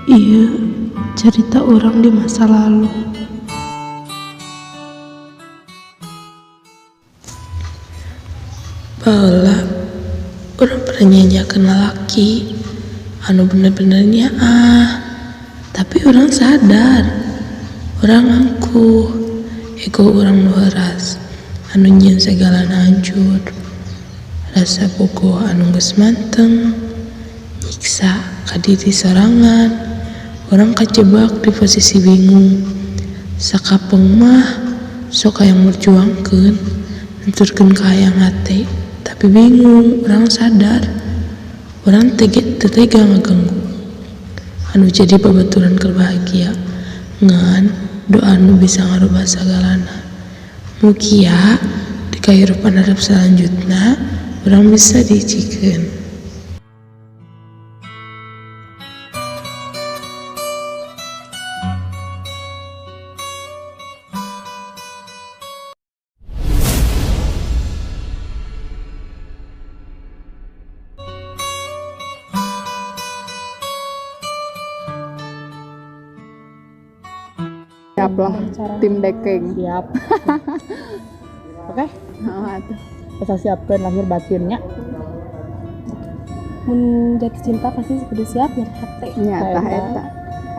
Ieu cerita urang di masa lalu. Baheula urang pernah nyanyiakeun lalaki anu bener-bener nyaah, tapi urang sadar urang angkuh, ego urang nu heuras anu nyieun sagalana hancur. Rasa bogoh anu geus manteng nyiksa ka diri sorangan, urang kajebak di posisi bingung. Sakapeung mah sok hayang merjuangkeun, nuturkeun kahayang hate, tapi bingung urang sadar urang teu tega ngaganggu anu jadi babaturan keur bahagia ngan doa nu bisa ngarubah sagalana. Mugia di kahirupan hareup salanjutna urang bisa dihijikeun. Siap lah, tim dekeng. Siap. Oke. Heeh atuh. Bisa siapkeun lahir batinnya. Mun jatuh cinta pasti kudu siap nyeri hate. Nya tah eta.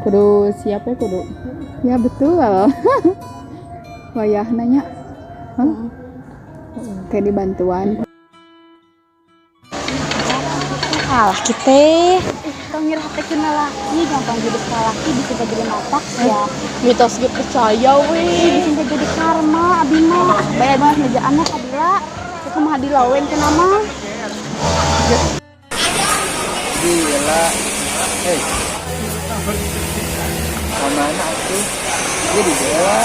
Kudu siap ya kudu. Ya betul. Wayahna nya. Hah? Kayak dibantuan. Kalah kita. Tong nyeri hate kena laki, gampang jadi laki bisa jadi matak ya. Mitos ge percaya we. Bisa jadi karma abi mah. Bayar banget mejaanna kadila. Kumaha dilawen ke nama? Gila. Hei. Kamana atuh? Ieu di bela.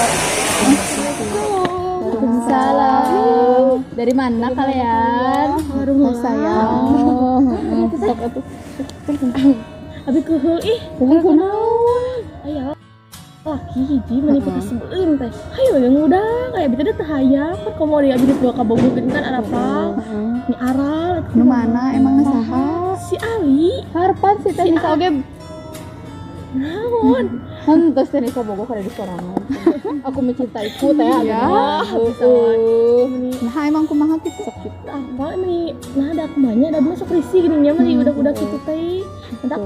Waalaikumsalam. Dari mana kalian? Oh, sayang. Sok atuh. Abi keuheul ih, Kunaon? Aya laki hiji meuni kasebeun teh. Hayo yang udah kayak abi teh teu hayang kan komo di abi geus kabogoh geuning kan arapa. Ni aral Nu mana emangna saha? Si Ali. Harapan si teh Nisa oge Naon? Henteu teh Nisa bogoh kada di sorangan. Aku mencintaiku teh. Ya. Heeh. Nah emang kumaha kitu? Sok kitu. Apa ini? Nah ada kumanya ada mah sok risih geuning nya mah di udah-udah kitu teh. Entak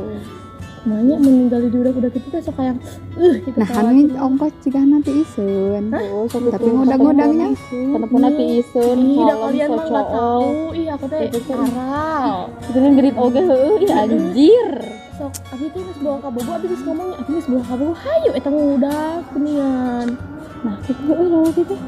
kumanya meninggal di udah-udah kitu teh sok hayang gitu. Nah kan ongkos cigahna ti iseun. Tapi ngudag-ngudangnya. Kenapa ti iseun? Ih, da kalian mah nggak tahu. Ih, aku teh aral. Geuning gerit oge heueuh, ih anjir. Sok abi teh geus bawa ka bogo, abi geus ngomongnya, abi geus bawa ka bogo, hayu eta ngudag geuningan. Nah, kitu heueuh lalaki teh.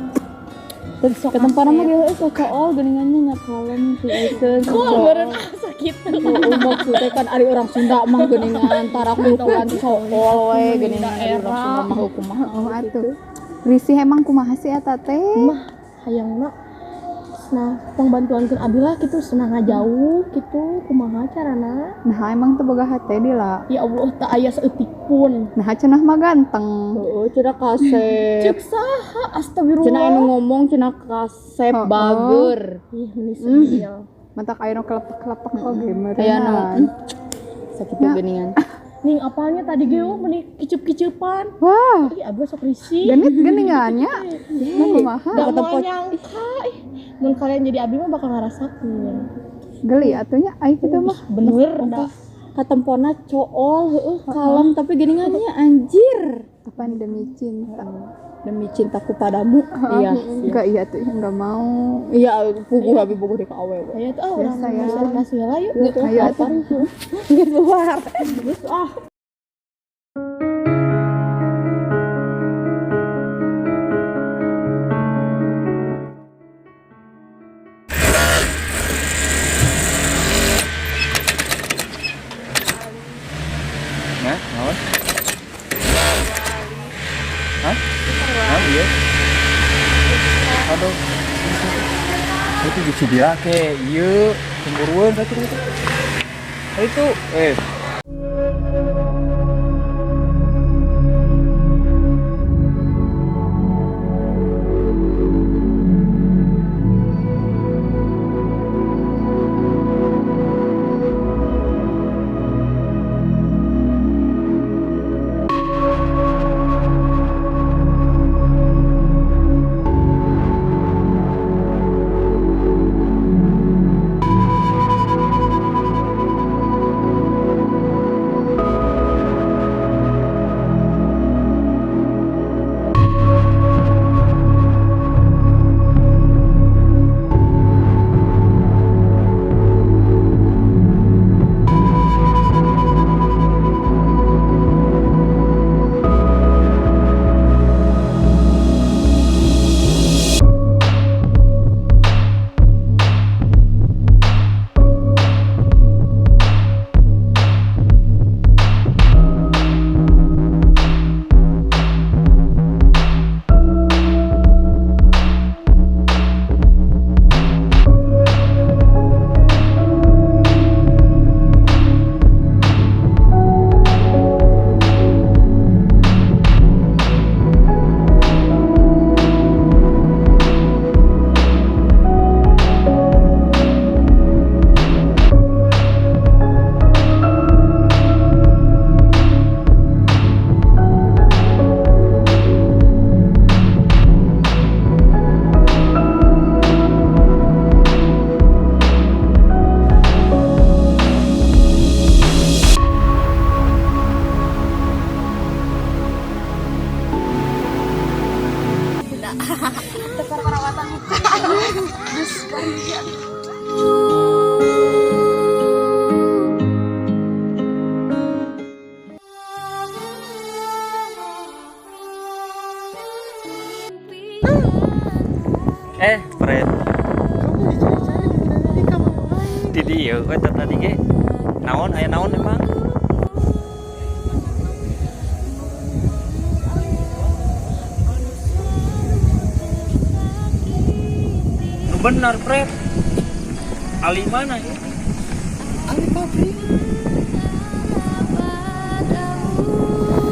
Terus sok Ketempat mah ge heueuh sok cool geuningannya nya kalem ti iseun. Cool meureun asa kitu. Maksudnya kan ari orang Sunda mah geuningan tara kulukulan cool we geuningan ari orang Sunda mah kumaha. Oh atuh. Risih emang kumaha sih eta teh? Mah hayangna nah pangbantuankeun abi lah kitu senang ngajauh kitu kumaha carana? Nah emang teu boga hate dila. Ya Allah teu aya saeutik pun. Nah cenah mah ganteng. Heeh, cenah kasep. Ceuk saha astagfirullah. Cenah anu ngomong cenah kasep bager. Ih meni sedih. Matak aya nu kelepek-kelepek oge meureun. Aya nu sakitu geuningan. Ning apalnya tadi ge meni kicup-kicupan. Wah. Ih abah sok risih. Genit geuningannya. Nah kumaha? Da moal nyangka. Ih, mun kalian jadi abi mah bakal ngarasakeun. Geli atunya ai kitu mah. Bener dah. Katempona cool heueuh kalem tapi geuningannya anjir. Kapan demi cinta? Demi cintaku padamu. Iya. Enggak iya tuh enggak mau. Iya, puguh abi bogoh deui ka awewe. Ayo tuh ah urang Biasa ya. kasih heula yuk. Ayo atuh. Geus luar. Geus ah. Nah, naon? Hah? Hah, iya. Aduh. Itu bisa dilake, ieu cemburuan satu itu. Itu eh Eh, Fred. Kamu dicari-cari dari tadi kamu main. Di dieu we teh tadi ge. Naon aya naon emang? Nu benar, Fred. Ali mana ya? Ali pabrik.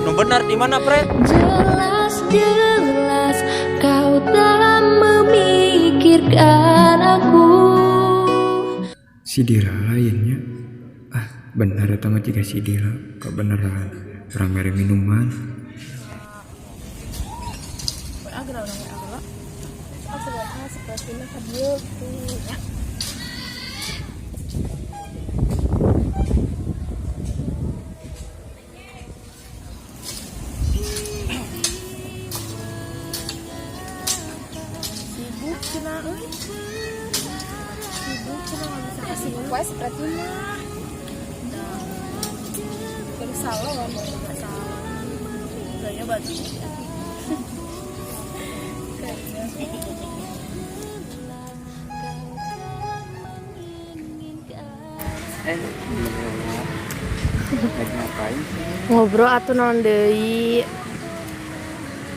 Nu benar di mana, Fred? Jelas-jelas kau tak memikirkan aku. Si Dila lainnya. Ah, benar eta mah jiga si Dila, kebenaran. Urang mere minuman. WA geura urang WA heula. Sebenarnya sepertinya ka dieu tuh ya. Sibuk cenah euy. Sibuk cenah nggak bisa kasih Sibuk wae sepertinya. Baru salah lah, mau nggak salah. Kayaknya baju. Kayaknya. Eh, Dila. Lagi ngapain sih? Ngobrol atuh naon deui.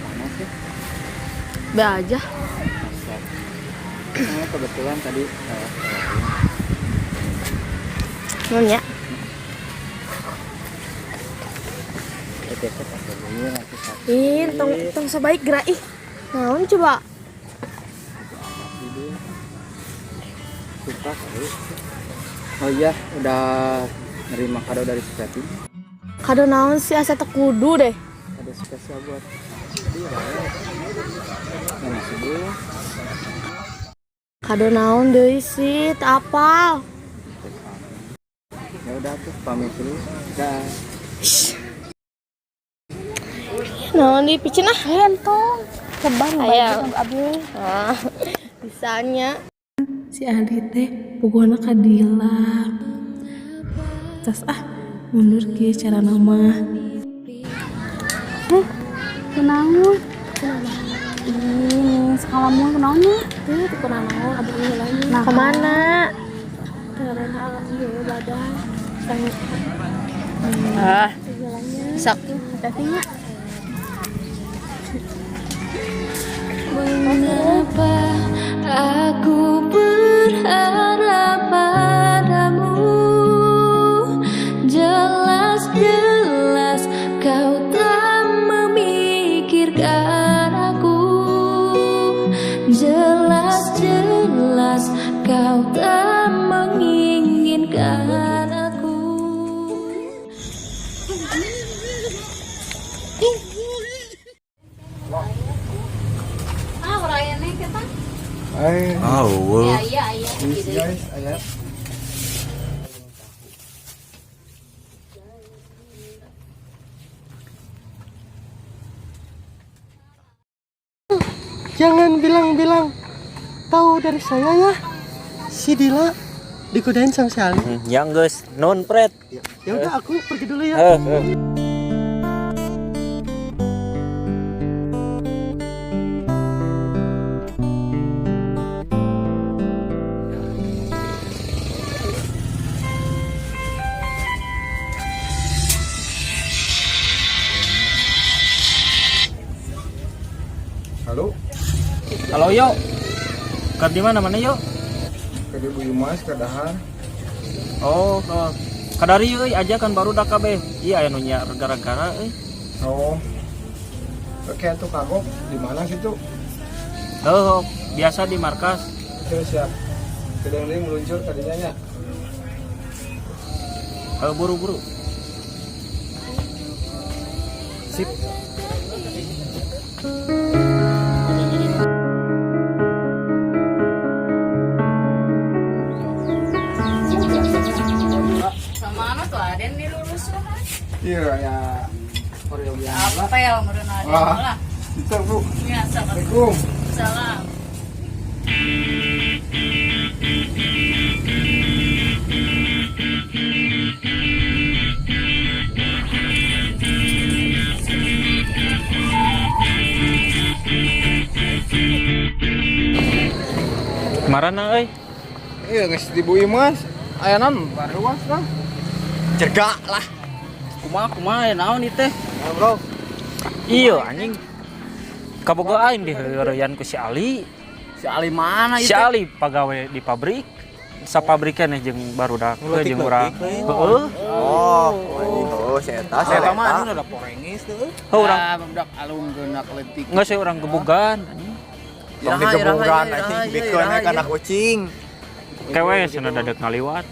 Mana sih? Be aja. Masa. Nah, kebetulan tadi Nuhun ya. Besok pakai dulu nanti sakit. Ih, tong tong sebaik gerak ih. Naon coba? Amat sih dia. Suka kali. Oh iya, udah nerima kado dari si Preti. Kado naon sih asa teu kudu deh. Kado spesial buat dia. Ya, masih dulu. Kado naon deui sih, teu apal. Ya udah tuh pamit dulu. Dah. Naon di piceun ah? Entong. Cebang Aya. baju abi. Ah, bisanya. Si Adi teh pokoknya ka Dila. Tas ah, mundur kieu cara mah. Kunaon? Ini sekalamun kunaonnya? Tuh, tuh kunaon abang ini lagi. Nah, Kemana? Karena ieu badan. Sangat Ah, jalannya. sok. Hati-hati nya. Mengapa aku berharap padamu? Jelas-jelas kau tak memikirkan aku. Jelas-jelas kau tak menginginkan aku. Ah, urang aya kita. Hai. Oh, Iya, iya, iya. Ini guys, aya. Jangan bilang-bilang tahu dari saya ya. Si Dila digodain sama si Ali. Yang geus, nuhun Fred. Ya udah aku pergi dulu ya. Heeh. Halo, Halo yo. Keur di mana mana yo? ke Bu Imas ke Dahar. Oh, ke kadari euy aja kan baru dak kabeh. Iya aya nu nyiar gara-gara euy. Oh. Oke, tuh kagok di mana situ? Heuh, biasa di markas. Oke, siap. Kedeng deui meluncur tadinya nya. Heuh, buru-buru. Sip. Sama tuh Aden dilulusuhan. Iya, ya. Koreografi. Apa ya meureun Aden Wah. lah. Itu, Bu. Ya, Assalamualaikum. Salam. Marana euy. Iya geus di Bu Imas. Aya naon baruas lah. Cerga lah. Kumaha kumaha aya naon ieu teh? Bro. Iya anjing. Kabogo aing diheureyan ku si Ali. Si Ali mana Si Ali pagawe di pabrik. Sapabrikan nih jeung barudak jeung urang. Heeh. Oh, anjing heuh si eta, si eta mah anjing udah porengis teh. Heuh urang budak alung geunak leutik. Enggak sih urang gebugan anjing. Tong digebugan anjing bikeun we kana kucing. Kewe cenah dadek ngaliwat.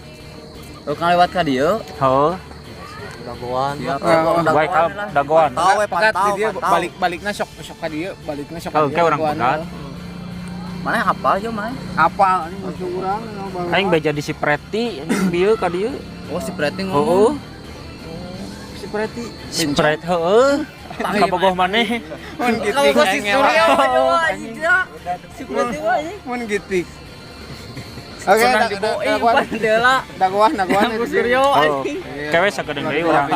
Oh, ngaliwat ka dieu? Heuh. Dagoan. Baik dagoan. Pantau we pantau. Balik-balikna sok sok ka dieu, balikna sok ka dieu. Oke urang pegat. Mana hafal yo mana? Hafal anjing musuh urang. Aing beja di si Preti anjing bieu ka dieu. Oh, si Preti ngomong. Heeh. Si Preti. Si Pret heueuh. Kabogoh maneh. Mun gitik. Kabogoh si Surya anjing. Si Preti mah anjing. Mun gitik. Oke, dagoan dagoan dagoan ku Suryo anjing. Kewe sakedeung deui urang.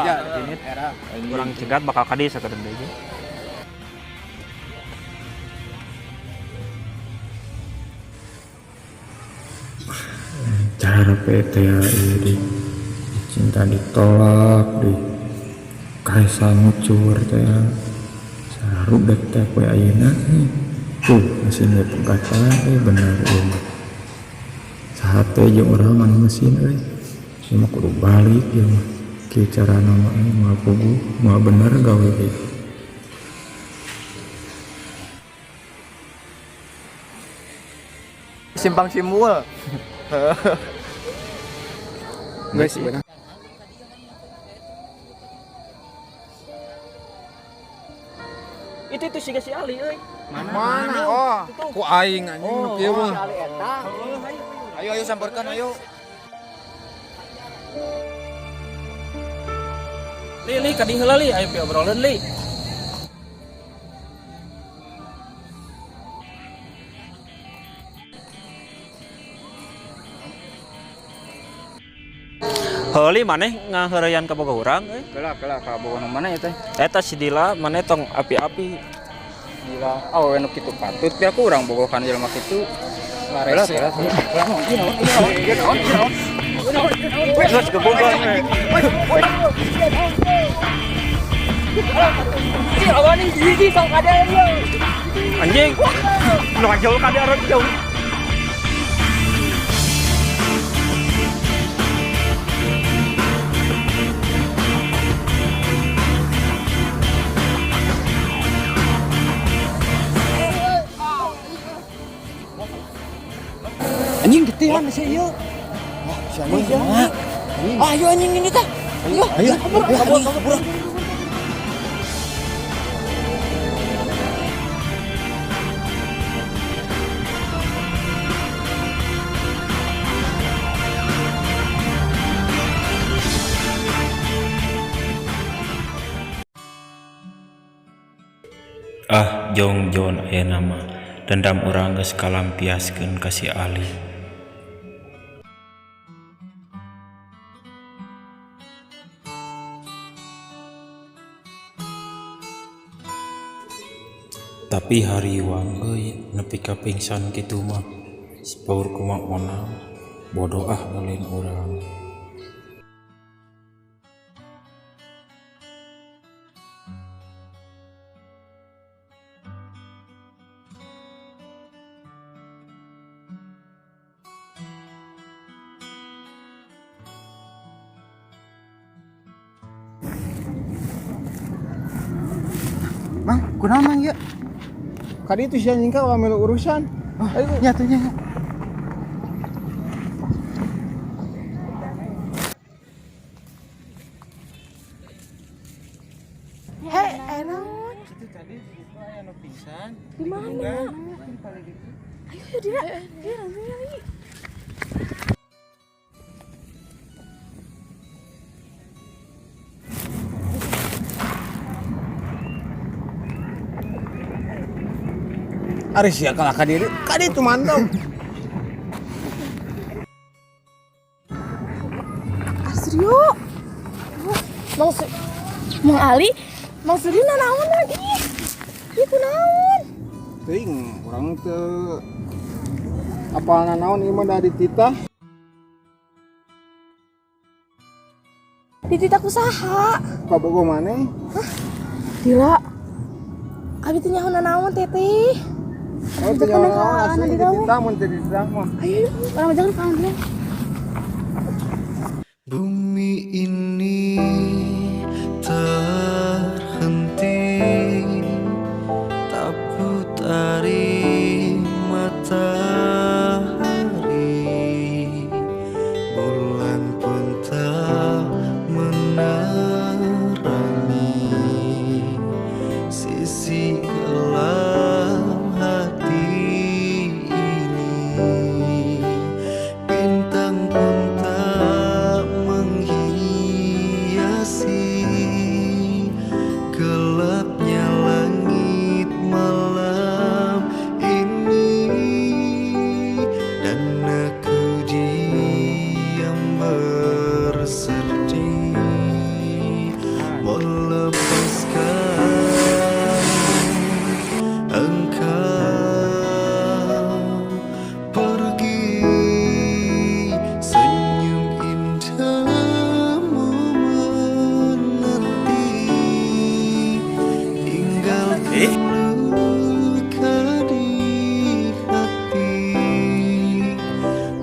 Urang cegat bakal ka dieu sakedeung deui. Cara PT ieu di cinta ditolak di kaisa ngucur teh sarudet teh poe ayeuna tuh mesin we pegatan bener ieu mah sahate jeung urang anu mesin euy ieu mah kudu balik ieu mah kieu carana mah moal puguh moal bener gawe ge. Simpang Simbul. Guys, benar. Itu si si Ali euy. Mana? Oh, ku aing anjing nu kieu mah. Ayo ayo samperkeun ayo. Li li ka dieu heula li, ayo pi obrolan li. Heuli maneh ngaheureyan ka boga urang euy. Kelah kelah ka boga nu mana ya teh? Eta si Dila maneh tong api-api. Dila, oh nu kitu patut biar ku urang bogohan jelema kitu. Larese. Geus gebogan we. Si awani hiji sok ada ieu. Anjing. Nu ngajol ka dieu jauh. Anjing getihan sih ieu. Wah, si anjing kumaha? Ayo anjing ini teh. Ayo, ayo, kabur, kabur. Ah, jongjon aya nama dendam urang geus kalampiaskeun ka si Ali. Tapi hariwang euy nepi ka pingsan kitu mah paur kumaha onang bodoh ah lain urang. Mang, kunaon mang ieu? Kadi itu si anjing ka milu urusan. Oh, ayo nya tuh nya. Hei, naon? Itu tadi itu aya nu pingsan. Di mana? Ayo ayo Dira, Dira langsung. Ari sia kalah ka diri, ka ditu mantap. Asrio. Mang Ali, Mang Suryo nanaonan ih. Ih kunaon? Teuing urang teu Apalna naon ieu mah dari Tita. Dititah ku saha? Kabogoh maneh. Hah? Dila. Abi teh nyaho nanaon teteh. Oh, teu nyaho naon asli dititah mun teu dititah mah. Ayo, urang jangan ka Andrea. Bumi ini terhenti, tak putari matahari, bulan pun tak menerangi sisi gelap hati ini, bintang pun tak menghiasi gelapnya langit malam ini, dan aku diam bersedih melepaskan engkau pergi. Senyum indahmu menanti, tinggalkan luka di hati.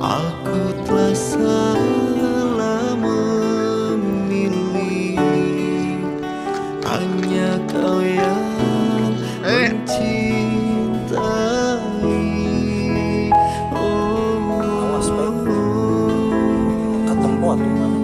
Aku telah salah memilih, hanya kau yang mencintai. Awas, Pak. Ketemu atuh mana.